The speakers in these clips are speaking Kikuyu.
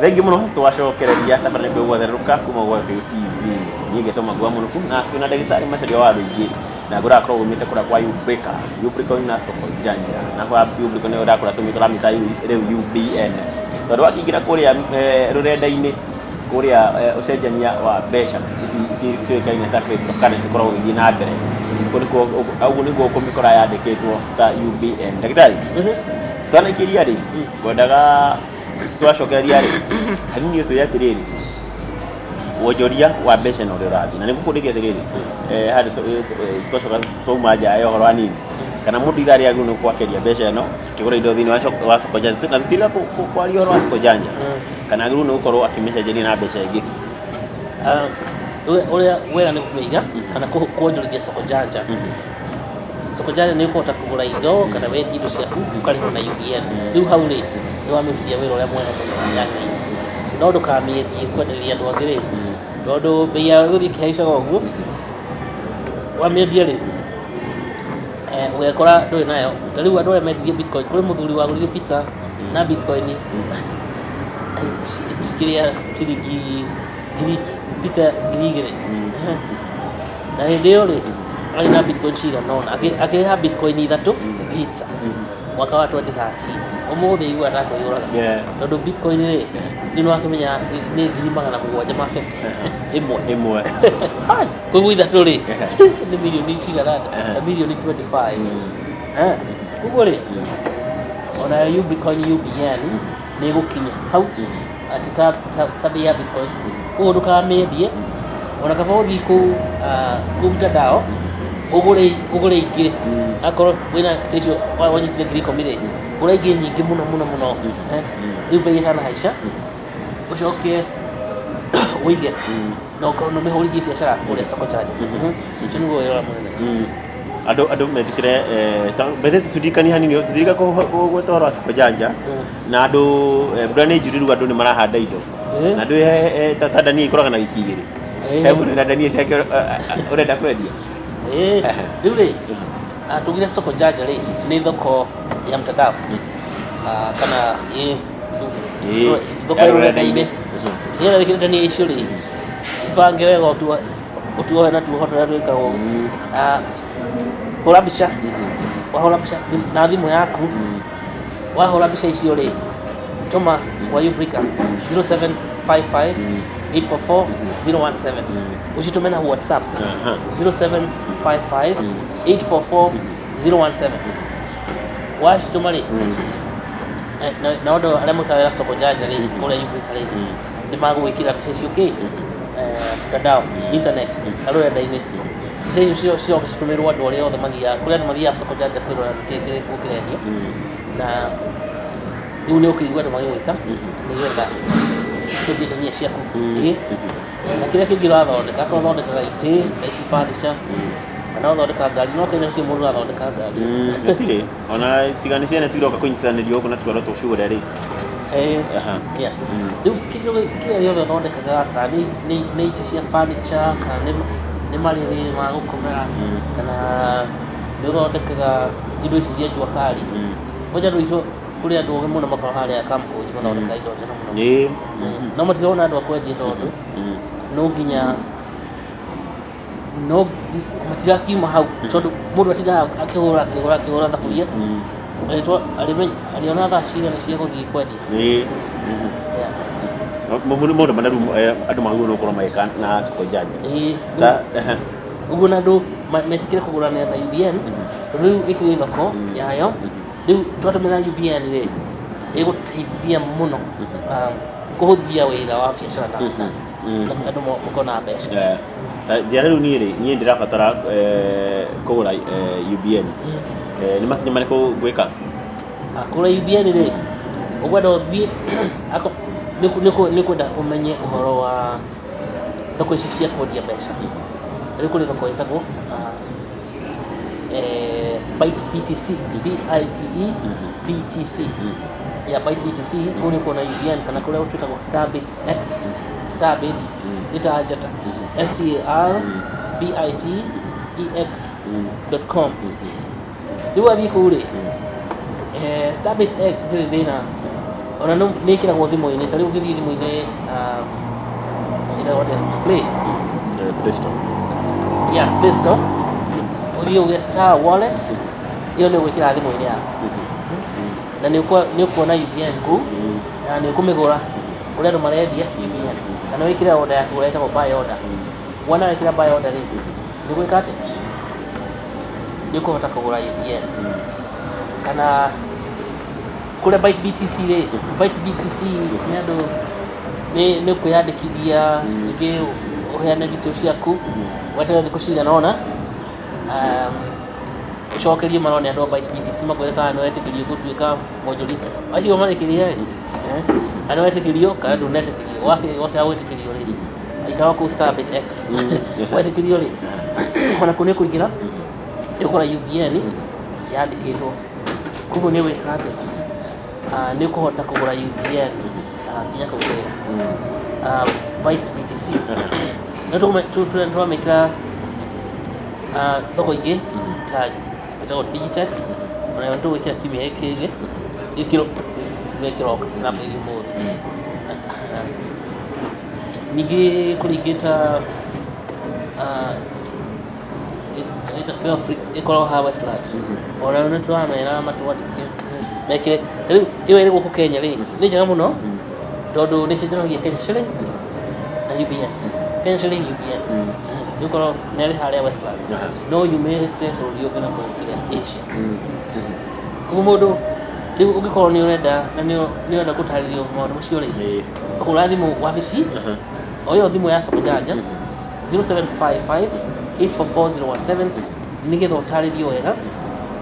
Thengiũ mũno twacokereria tabarĩra nĩ gwatherũka kuma gwa Gĩkũyũ TV. Niĩ ngetwo Magua Mũnũku na twĩna ndagĩtarĩ Macharia wa andũ aingĩ na ngũrakorwo umĩte kũrĩa kwa Ubrika. Ubrika ina soko janja na kwa Ubrika nĩyo ndakora tũramĩta rĩu UBN tondũ wakĩingĩra kũrĩa rũrenda-inĩ kũrĩa ũcenjania wa mbeca ici ciũĩkaine ta cryptocurrency ũkoragwo ũgĩthiĩ na mbere. Kũu nĩkuo ũguo nĩguo ũkũmĩkora yandĩkĩtwo ta UBN. Ndagĩtarĩ, twanaikĩria rĩ, ngwendaga twacokereria rĩ, hanini ũtwĩre atĩrĩrĩ, wonjoria wa mbeca na ũrĩa ũrathiĩ na nĩ ngũkũrĩria atĩrĩrĩ, handũ twacoka twauma nja ya ũhoro hanini, kana mũndũ ithaa rĩrĩa agĩrĩirwo nĩ gũkorwo akĩendia mbeca ĩno akĩgũra indo thĩinĩ wa soko janja, na tũtirĩga kwaria ũhoro wa soko janja, kana agĩrĩirwo nĩ gũkorwo akĩmĩcenjeria na mbeca ĩngĩ. Ũrĩa wega nĩ kũmĩiga kana kuonjorithia soko janja. Soko janja nĩ ũkũhota kũgũra indo kana wendie indo ciaku ũkarĩhwo na UBN. Rĩu hau rĩ, nĩ wamĩrutithia wĩra ũrĩa mwega mũno yagĩrĩire. No ndũkamĩendie kwenderia andũ angĩ rĩ, tondũ mbei yayo ĩgũthiĩ ĩkĩhaicaga ũguo, wamĩendia rĩ, ũgekora ndũrĩ nayo. Ta rĩu andũ arĩa mendirie bitcoin, kũrĩ mũthuri wagũrire pizza na bitcoin kĩrĩa ciringi ngiri pizza 2,000. Na hĩndĩ ĩyo rĩ, arĩ na bitcoin cigana ũna, akĩrĩha bitcoin ithatũ pizza mwaka wa 2013. Ũmũthĩ aiguaga ta kwĩyũraga. Tondũ bitcoin rĩ, rĩu nĩ wakĩmenya nĩ 750,000 ĩmwe. Ĩmwe. Koguo ithatũ rĩ, nĩ mirioni cigana atĩa? Mirioni 25. Koguo rĩ, ona Ubicoin UBN nĩ ĩgũkinya hau atĩ ta bei ya bitcoin. Koguo ndũkamĩendie, ona kaba ũthiĩ kũu kũu mtandao ũgũre ingĩ. Akorwo wĩna ta icio wanyitire 10,000 rĩ, gũra ingĩ nyingĩ mũno mũno mũno. Rĩu bei ĩtanahaica, ũcoke ũige na ũkorwo na ũmĩhũrithie biacara kũrĩa soko janja. Ũcio nĩguo wĩra ũrĩa mũnene. Andũ metĩkĩre mbere tũtirikanie hanini tũtirika kũgweta ũhoro wa soko janja na andũ mbura nĩ njuru rĩu andũ nĩ marahanda indo na andũ ta ndania ikoragwo na wiki igĩrĩ. He mũndũ na ndania ciake ũrenda kwendia. Rĩu rĩ, tugire soko janja rĩ nĩ thoko ya mtandao kana ĩ thoko ya rũrenda-inĩ, nĩgetha wĩkĩre ndania icio rĩ, cibange wega ũtuohe na tuoho tũrĩa twĩkagwo. Hũra mbica, wahũra mbica na thimũ yaku, wahũra mbica icio rĩ, tũma kwa Ubrika 0755 844 017, ũcitũme na WhatsApp 0755 844 017. Wacitũma rĩ, na andũ arĩa marutaga wĩra soko janja rĩ, kũrĩa Ubrika rĩ, nĩ magũgwĩkĩra mbica icio kĩ mtandao, internet, rũrenda-inĩ. Mbica icio cicoke citũmĩrwo andũ arĩa othe mathiaga kũrĩa andũ mathiaga soko janja kwĩrorera nĩkĩ kĩrĩkuo kĩrendio, na rĩu nĩ ũkũigua andũ magĩgwĩta nĩgetha ũkĩendie ndania ciaku. Ĩĩ. Na kĩrĩa kĩngĩ ũrathondeka, akorwo ũthondekaga itĩ ta ici furniture, kana ũthondekaga ngari, no Kenya gũtirĩ mũndũ ũrathondeka ngari. Gũtirĩ ona tiga nĩ ciana tu iroka kũnyitanĩrio gũkũ na tũkorwo tũcigũre rĩ. Yeah. Rĩu kĩndũ kĩrĩa gĩothe ũthondekaga, kana nĩ itĩ cia furniture, kana nĩ marĩrĩ ma gũkomera, kana nĩ ũthondekaga indo ici cia jua kali. Kwanja andũ aitũ, kũrĩ andũ ogĩ mũno makoragwo harĩa Kamkunji mathondekaga indo njega mũno. No matirona andũ a kwendia tondũ no nginya no matirakiuma hau tondũ mũndũ atindaga akĩhũra akĩhũra akĩhũra thaburia arĩtwo arĩona thaa cigana cia gũthiĩ kwendia. Yeah. Maũndũ marĩa rĩu andũ magĩrĩirwo nĩ gũkorwo magĩka na soko janja. Ũguo na andũ metĩkĩre kũgũranĩra na UBN tondũ rĩu ĩkĩrĩ thoko yayo. Rĩu twatũmĩra UBN rĩ, ĩgũteithia mũno kũhũthia wĩra wa biacara na andũ makona mbeca. Ta njĩra rĩu niĩ rĩ, niĩ ndĩrabatara kũgũra UBN. Nĩ makinya marĩkũ ngwĩka? Kũgũra UBN rĩ, ũkwenda ũthiĩ nĩ ũkwenda ũmenye ũhoro wa thoko ici cia kwendia mbeca. Rĩu kũrĩ thoko ĩtagwo Byte BTC, BITE BTC. Ya Byte BTC, kũu nĩ ũkuona UBN kana kũrĩa twĩtagwo Starbit X, Starbit nĩ ta njata, starbitex.com. Rĩu wathiĩ kũu rĩ, Starbit X ndĩrĩ thĩna. Ona nĩ ĩkĩragwo thimũ-inĩ, ta rĩu ũngĩthiĩ thimũ-inĩ, ĩtagwo atĩa? Play. Play Store. Yeah, Play Store. Ũthiĩ uge Star Wallet, ĩyo nĩ ũgwĩkĩra thimũ-inĩ yaku. Na nĩ ũkuona UBN kũu, na nĩ ũkũmĩgũra kũrĩ andũ marendia UBN. Kana wĩkĩre order yaku ũrĩa ĩtagwo buy order. Wona wekĩra buy order rĩ, nĩ ũgwĩka atĩa? Nĩ ũkũhota kũgũra UBN. Kana kũrĩa Byte BTC rĩ, Byte BTC nĩ andũ nĩ ũkwĩyandĩkithia, ningĩ ũheane details ciaku, weterere thikũ cigana ũna, ũcokerie marũa nĩ andũ a Byte BTC makwĩre kana nĩ wetĩkĩrio gũtuĩka mwonjoria. Acio marĩkĩria rĩ, kana nĩ wetĩkĩrio kana ndũnetĩkĩrio. Wakĩaga gwĩtĩkĩrio rĩ, ikara kũu Starbit X. Wetĩkĩrio rĩ, ona kũu nĩ ũkũingĩra, nĩ ũgũkora UBN yandĩkĩtwo. Koguo nĩ ũgwĩka atĩa? Nĩ ũkũhota kũgũra UBN nginya kũu kũrĩa Byte BTC. No tũramĩkĩra thoko ingĩ ta ĩtagwo Digitex, onayo nĩ tũgwĩkĩra kiumia gĩkĩ kĩngĩ, kiumia kĩroka kĩrambĩrĩria ũmũthĩ. Ningĩ kũrĩ ingĩ ta ĩtagwo Flix ĩkoragwo haha Westlands. Onayo nĩ tũramera matwandĩke mekĩre. Ta rĩu ĩyo ĩrĩ gũkũ Kenya rĩ, nĩ njega mũno tondũ nĩ ĩcenjanagia Kenya shilling na UBN. Kenya shilling UBN. Nĩ ũkorwo nĩ ĩrĩ harĩa Westlands. No yumĩte bũrũri ũngĩ na kũu kĩrĩa Asia. Koguo mũndũ rĩu ũngĩkorwo nĩ ũrenda na nĩ ũrenda gũtarĩrio maũndũ macio rĩ, hũra thimũ wabici o ĩyo thimũ ya Soko Janja 0755 844017 nĩgetha ũtarĩrio wega.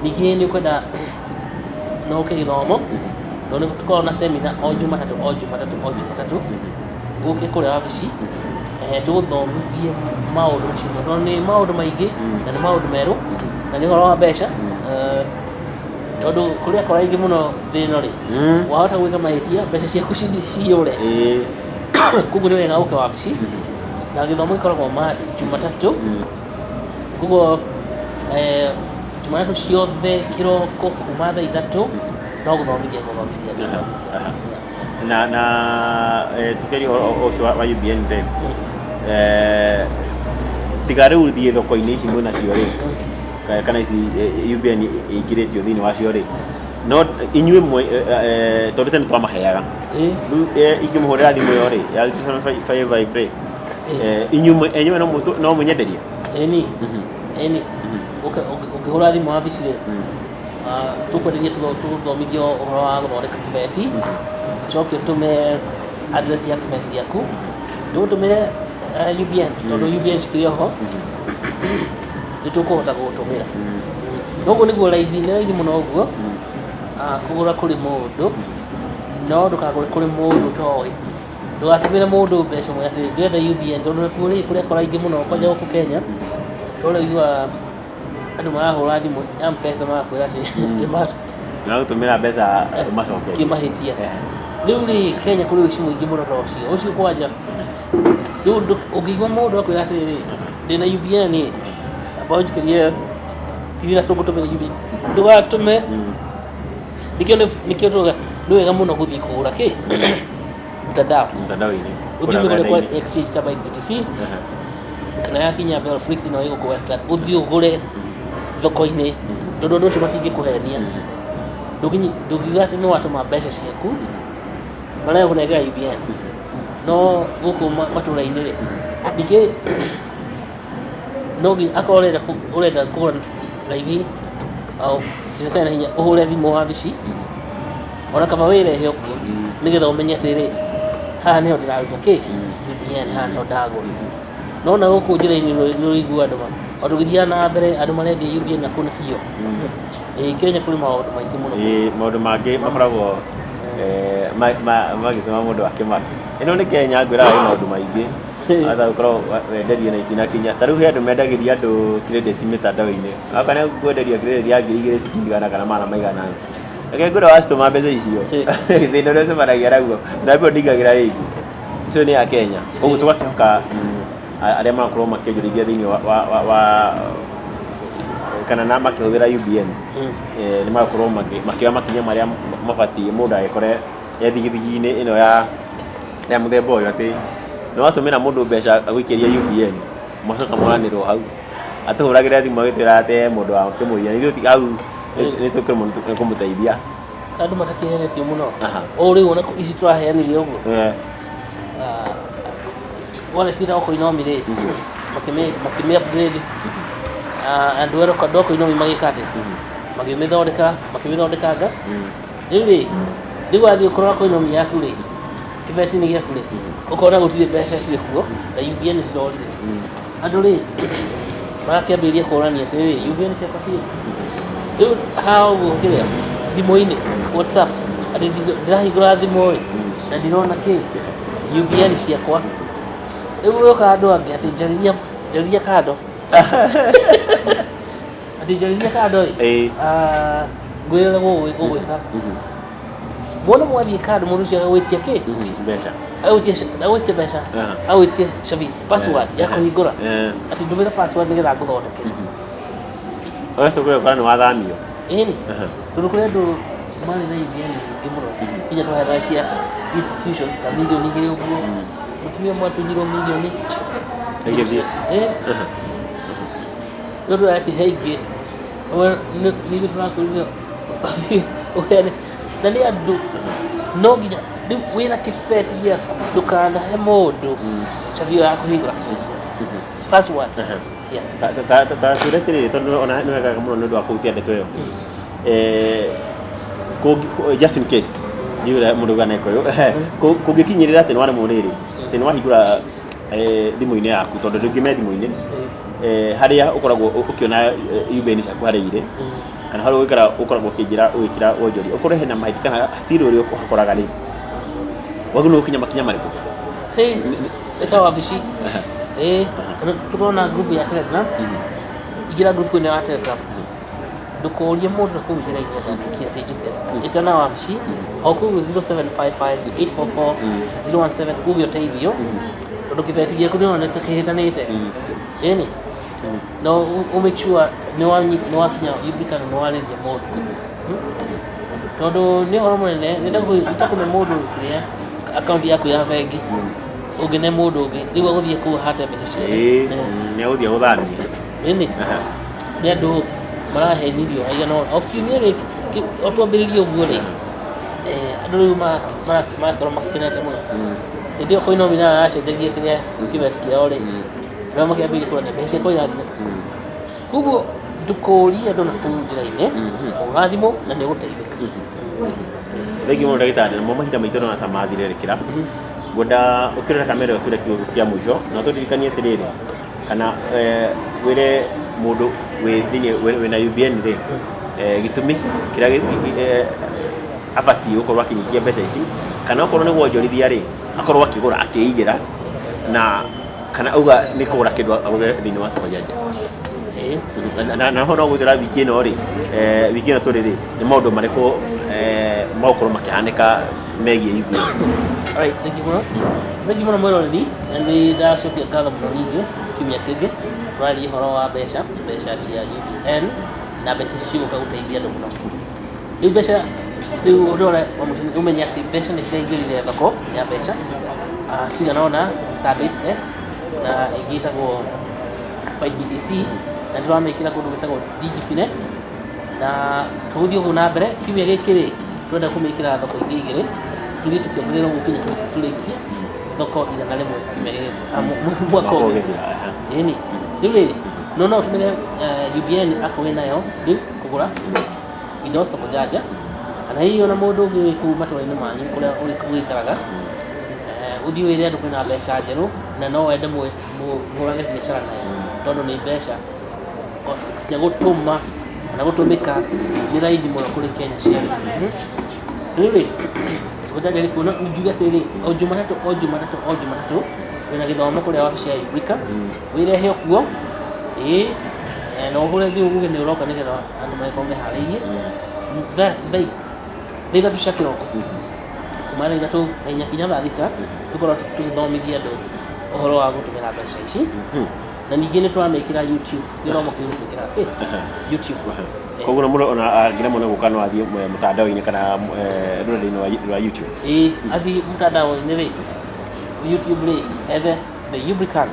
Ningĩ nĩ ũkwenda no ũke gĩthomo, tondũ nĩ tũkoragwo na seminar o Jumatatũ o Jumatatũ o Jumatatũ, ũke kũrĩa wabici, tũgũthomithie maũndũ macio mothe, tondũ nĩ maũndũ maingĩ na nĩ maũndũ merũ na nĩ ũhoro wa mbeca, tondũ kũrĩ akora aingĩ mũno thĩ ĩno rĩ, wahota gwĩka mahĩtia mbeca ciaku ciyũre. Koguo nĩ wega ũke wabici, na gĩthomo gĩkoragwo ma Jumatatũ. Koguo Jumatatũ ciothe kĩroko kuma thaa 3 no gũthomithia gũthomithia. Na tukiaria ũhoro ũcio wa UBN rĩ, tiga rĩu thiĩ thoko-inĩ ici mwĩnacio rĩ, kana ici UBN ĩingĩrĩtio thĩinĩ wacio rĩ, no inyuĩ mwe tondũ tene twamaheaga, rĩu ingĩmũhũrĩra thimũ ĩyo rĩ ya 2755 rĩ, inyuĩ enyewe no mũnyenderie? Ĩni, ĩni. Ũngĩhũra thimũ wabici rĩ, tũkwenderia, tũgũthomithio ũhoro wa gũthondeka kĩbeti, ũcoke ũtũme address ya kĩbeti gĩaku, tũgũtũmĩre UBN, tondũ UBN cikĩrĩ oho, nĩ tũkũhota gũgũtũmĩra. Ũguo nĩguo raithi, nĩ raithi mũno ũguo kũgũra kũrĩ mũndũ, no ndũkagũre kũrĩ mũndũ ũtoĩ. Ndũgatũmĩre mũndũ mbeca ũmwĩre atĩ ndĩrenda UBN, tondũ nakuo rĩ, kũrĩ akora aingĩ mũno kwanja gũkũ Kenya, tondũ ũiguaga andũ marahũra thimũ ya M-Pesa magakwĩra atĩ Na gũtũmĩra mbeca ũmacokerie. Kĩmahĩtia. Rĩu rĩ, Kenya kũrĩ ũici mũingĩ mũno ta ũcio ũcio kwanja. Rĩu ũngĩigua mũndũ akwĩra atĩrĩrĩ, ndĩna UBN ĩ, amba ũnjikĩrie 3,000 ngũtũmĩre UBN, ndũgatũme. Nĩkĩo tuga nĩ wega mũno gũthiĩ kũgũra kĩ mtandao. Mtandao-inĩ. Ũthiĩ ũmĩgũre kwa exchange ta Byte BTC, kana yakinya Belflix no ĩgũkũ Westland, ũthiĩ ũgũre thoko-inĩ, tondũ andũ acio matingĩkũhenia. Ndũngiuga atĩ nĩ watũma mbeca ciaku maregũnengera UBN, no gũkũ matũra-inĩ rĩ, ningĩ no nginya akorwo ũrenda kũgũra raithi au njĩra ĩtarĩ na hinya, ũhũre thimũ wabici, ona kaba wĩrehe ũguo, nĩgetha ũmenye atĩrĩrĩ, haha nĩho ndĩraruta kĩ UBN, haha nĩho ndagũra. No na gũkũ njĩra-inĩ nĩ ũraigua andũ o tũgĩthiaga na mbere andũ marendia UBN na kũu na biũ. Ĩĩ, Kenya kũrĩ maũndũ maingĩ mũno. Ĩĩ, maũndũ mangĩ makoragwo magĩtũma mũndũ akĩmake. Ĩno nĩ Kenya, ngwĩraga ĩ maũndũ maingĩ hata gũkorwo wenderio na itinakinya. Ta rĩu he andũ mendagĩria andũ credit mĩtandao-inĩ, oka nĩ kwenderia credit ya 2000 ciringi 100 kana magana maigana. Reke ngwĩre, wacitũma mbeca icio, thĩna ũrĩa ũcemanagia naguo na mbio ndingagĩra rĩngĩ. Icio nĩ ya Kenya. Koguo tũgakĩhoka arĩa marakorwo makĩonjorithia thĩinĩ wa kana na makĩhũthĩra UBN, nĩ magakorwo makĩoya makinya marĩa mabatiĩ mũndũ agĩkore. ya thigithigi-inĩ ĩno ya ya mũthemba ũyũ atĩ nĩ watũmĩra mũndũ mbeca agũikĩria UBN mwacoka moranĩrwo hau atũhũragĩra thimũ agĩtwĩra atĩ he mũndũ wa kĩmũiya ithuĩ hau nĩ tũkĩremwo nĩ kũmũteithia. Andũ matakĩheretio mũno. Aha. O rĩu ona ici tũraheanire ũguo. Eh, Ah, wallet ĩtagwo Coinomi rĩ, makĩmĩ upgrade. Ah, andũ erũ andũ a Coinomi magĩka atĩa? Makĩmĩthondeka, makĩmĩthondekanga. Rĩu rĩ, rĩu wathiĩ kũrora Coinomi yaku rĩ, kĩbeti-inĩ gĩaku rĩ, ũkona gũtirĩ mbeca cirĩ kuo na UBN cirorire. Andũ rĩ, magakĩambĩrĩria kũrania atĩrĩrĩ, UBN ciakwa cirĩ rĩu haha ũguo kĩrĩa thimũ-inĩ WhatsApp, atĩ ndĩrahingũra thimũ ĩ na ndirona kĩ UBN ciakwa. Rĩu gũgĩũka andũ angĩ atĩ njarĩria njarĩria kando atĩ njarĩria kando ĩ. Ĩĩ. Ah, ngwĩre ũrĩa ũgwĩka. Muona mwathiĩ kando mũndũ ũcio agagwĩtia kĩ? Mbeca. Agagwĩtia mbeca. Aha. Agagwĩtia cabi password ya kũhingũra. Eh. Atĩ ndũmĩra password nĩgetha ngũthondekere. Ũgacoka ũgakora nĩ wathamio. Ĩni. Aha. Tondũ kũrĩ andũ marĩ na UBN nyingĩ mũno nginya twaheanaga cia institution ta mirioni 2 ũguo. Mũtumia ũmwe atunyirwo mirioni Ĩgĩthiĩ. Eh. Aha. Rĩu tũracihe ingĩ. Nĩ ithuĩ tũrakwĩrire ũheane na nĩ andũ no nginya rĩu wĩna kĩbeti gĩaku ndũkanahe mũndũ cabi ĩyo ya kũhingũra password. Yeah. Ta twĩre atĩrĩrĩ tondũ ona nĩ wega mũno nĩ ũndũ wa kũhutia ndeto ĩyo. Eh, just in case ndiũĩ ũrĩa mũndũ augaga na Gĩkũyũ kũngĩkinyĩrĩra atĩ nĩ waremwo rĩrĩ atĩ nĩ wahingũra thimũ-inĩ yaku tondũ ndũngĩ me thimũ-inĩ harĩa ũkoragwo ũkĩona UBN ciaku harĩa irĩ kana harĩa ũgĩkara ũkoragwo ũkĩingĩra ũgĩkĩra wonjoria ũkorwo hena mahĩtia kana hatirĩ ũrĩa ũhakoraga rĩ wagĩrĩirwo gũkinya makinya marĩkũ? Hey, ĩka wabici. Ĩĩ, tondũ tũkorwo na group ya Telegram. Ingĩra group ĩno ya Telegram. Ndũkorie mũndũ na kũu njĩra-inĩ atĩ atĩ njĩke. Ĩtana wabici o kũu 0755 844 017 uge ũteithio. Tondũ kĩbeti gĩaku nĩũrona nĩ kĩhĩtanĩte. Ĩni. No ũ make sure nĩ wakinya UB kana nĩ warĩria mũndũ. Tondũ nĩ ũhoro mũnene nĩ ta kũne mũndũ kĩrĩa akaunti yaku ya bengi ũngĩne mũndũ ũngĩ rĩu agũthiĩ kũu ahate mbeca ciothe. Ĩĩ, nĩ agũthiĩ agũthamie. Ĩni nĩ andũ marahenirio aigana ũna o kiumia gĩkĩ o twambĩrĩrie ũguo rĩ, andũ rĩu marakorwo makenete mũno. Hĩndĩ ĩyo Koinomi nayo yacenjagia kĩrĩa kĩbeti kĩao rĩ, nao makĩambĩrĩria kũrania mbeca ciakwa irathiĩ. Koguo ndũkorie andũ na kũu njĩra-inĩ, hũra thimũ na nĩ ũgũteithĩka. Thengiũ mũno ndagĩtarĩ, namo mahinda maitũ ndona ta mathirerekera. Ngwenda ũkĩrora kamera ĩyo tũre kiugo kĩa mũico na ũtũririkanie atĩrĩrĩ, kana wĩre mũndũ wĩ thĩinĩ wĩna UBN rĩ, gĩtũmi kĩrĩa abatiĩ gũkorwo akĩnyitia mbeca ici, kana okorwo nĩ wonjorithia rĩ, akorwo akĩgũra akĩigĩra na kana auga nĩ kũgũra kĩndũ agũre thĩinĩ wa soko janja. Ĩĩ. Na ho no gũtwĩra wiki ĩno rĩ, wiki ĩno tũrĩ rĩ, nĩ maũndũ marĩkũ megũkorwo makĩhanĩka megiĩ UBN? Alright, thank you mũno. Thank you mũno mwĩroreri, na nĩ ndacokia ngatho mũno rĩngĩ kiumia kĩngĩ tũraria ũhoro wa mbeca, mbeca cia UBN na mbeca ici cigũka gũteithia andũ mũno. Rĩu mbeca rĩu ũndũ ũrĩa wa mũico nĩ ũmenye atĩ mbeca nĩ ciraingĩrire thoko ya mbeca cigana ũna Starbit X na ĩngĩ ĩtagwo 5BTC na tũramĩkĩra kũndũ gwĩtagwo DigiFinex na tũgũthiĩ ũguo na mbere kiumia gĩkĩ rĩ tũrenda kũmĩkĩra thoko ingĩ igĩrĩ tũthiĩ tũkĩongerera ũguo nginya tũrĩkie thoko 100 kiumia gĩkĩ mwaka ũngĩ. Ĩni rĩu rĩ no no ũtũmĩre UBN akorwo wĩnayo rĩu kũgũra indo soko janja kana hihi ona mũndũ ũngĩ wĩ kũu matũra-inĩ manyu kũrĩa ũgĩikaraga, ũthiĩ wĩre andũ kwĩna mbeca njerũ na no wende mũhũrage biacara nayo tondũ nĩ mbeca cia gũtũma kana gũtũmĩka nĩ raithi mũno kũrĩ Kenya ciothe. Rĩu rĩ, soko janja ĩrĩ kuo no njuge atĩrĩrĩ, o Jumatatũ o Jumatatũ o Jumatatũ wĩna gĩthomo kũrĩa wabici ya Ibrika wĩrehe kuo ĩĩ na ũhũre thimũ uge nĩ ũroka nĩgetha andũ magĩkorwo meharĩirie thaa 3 cia kĩroko kuma thaa 3 na 4 nginya thaa 6 tũkorwo tũgĩthomithia andũ ũhoro wa gũtũmĩra mbeca ici. Na ningĩ nĩ tũramĩkĩra YouTube, gĩthomo kĩu nĩ twĩkĩraga kĩ YouTube. Koguo na mũndũ ona angĩremwo nĩ gũka no athiĩ mũtandao-inĩ kana rũrenda-inĩ rwa YouTube. Ĩĩ, athiĩ mtandao-inĩ rĩ, YouTube rĩ, ethe The Ubrican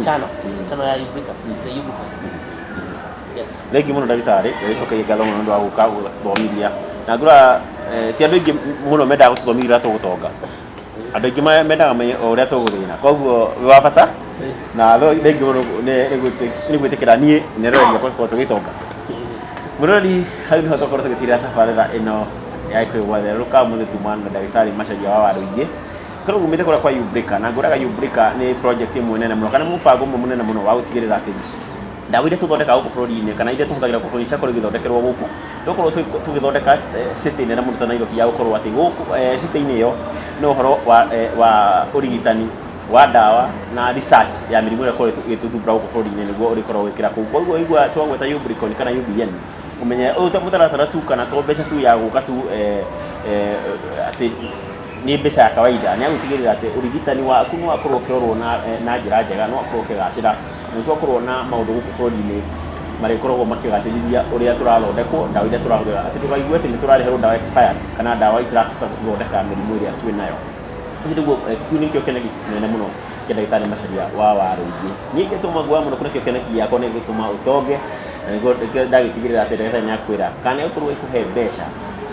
channel, channel ya Ubrican, The Ubrican. Yes. Thengiũ mũno ndagĩtarĩ, ngagĩcokeria ngatho mũno nĩ ũndũ wa gũka gũtũthomithia. Na ngũra ti andũ aingĩ mũno mendaga gũtũthomithia ũrĩa tũgũtonga. Andũ aingĩ mendaga mamenye o ũrĩa tũgũthĩna. Koguo wĩ wa bata na thengiũ mũno nĩ gwĩtĩkĩra niĩ na eroreri akwa tũkorwo tũgĩtonga. Mũroreri hau nĩho tũkorwo tũgĩtigĩrĩra tabarĩra ĩno ya Gĩkũyũ Gwatherũka. Ũmũthĩ tuma na ndagĩtarĩ Macharia wa Warũingĩ. Koragwo umĩte kũrĩa kwa Ubrica na ngũraga Ubrica nĩ project ĩmwe nene mũno kana mũbango ũmwe mũnene mũno wa gũtigĩrĩra atĩ ndawa iria tũthondekaga gũkũ bũrũri-inĩ kana iria tũhũthagĩra gũkũ bũrũri-inĩ ciakorwo igĩthondekerwo gũkũ. Tũkorwo tũgĩthondeka city nene mũno ta Nairobi ya gũkorwo atĩ gũkũ city-inĩ ĩyo no ũhoro wa ũrigitani wa ndawa na research ya mĩrimũ ĩrĩa ĩkoragwo ĩgĩtũthumbũra gũkũ bũrũri-inĩ nĩguo ũrĩkoragwo ũgĩkĩra kũu. Koguo waigua twagweta Ubricon kana UBN ũmenye ũyũ to mũtaratara tu kana to mbeca tu ya gũka tu atĩ nĩ mbeca ya kawaida, nĩ ya gũtigĩrĩra atĩ ũrigitani waku nĩ wakorwo ũkĩrorwo na njĩra njega, nĩ wakorwo ũkĩgacĩra, na nĩ twakorwo na maũndũ gũkũ bũrũri-inĩ marĩkoragwo makĩgacĩrithia ũrĩa tũrathondekwo, ndawa iria tũrahũthĩra, atĩ ndũkaigue atĩ nĩ tũrareherwo ndawa expired kana ndawa itirahota gũthondeka mĩrimũ ĩrĩa twĩ nayo. Ũcio nĩguo, kĩu nĩkĩo kĩoneki kĩnene mũno kĩa ndagĩtarĩ Macharia wa Warũingĩ. Niĩ ngĩtũma nguoya mũno kũrĩa kĩoneki gĩakwa nĩ gũtũma ũtonge, na nĩguo ndagĩtigĩrĩra atĩ ndagĩtarĩ nĩ akwĩra kana nĩ egũkorwo agĩkũhe mbeca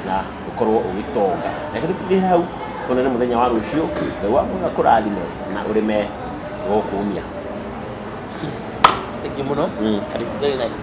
na ũkorwo ũgĩtonga. Reke tũtigĩrĩre hau, tuonane mũthenya wa rũciũ. Ngai wa muoyo akũrathime na ũrĩme gũkũmia. Thank you mũno. Karibu. Very nice.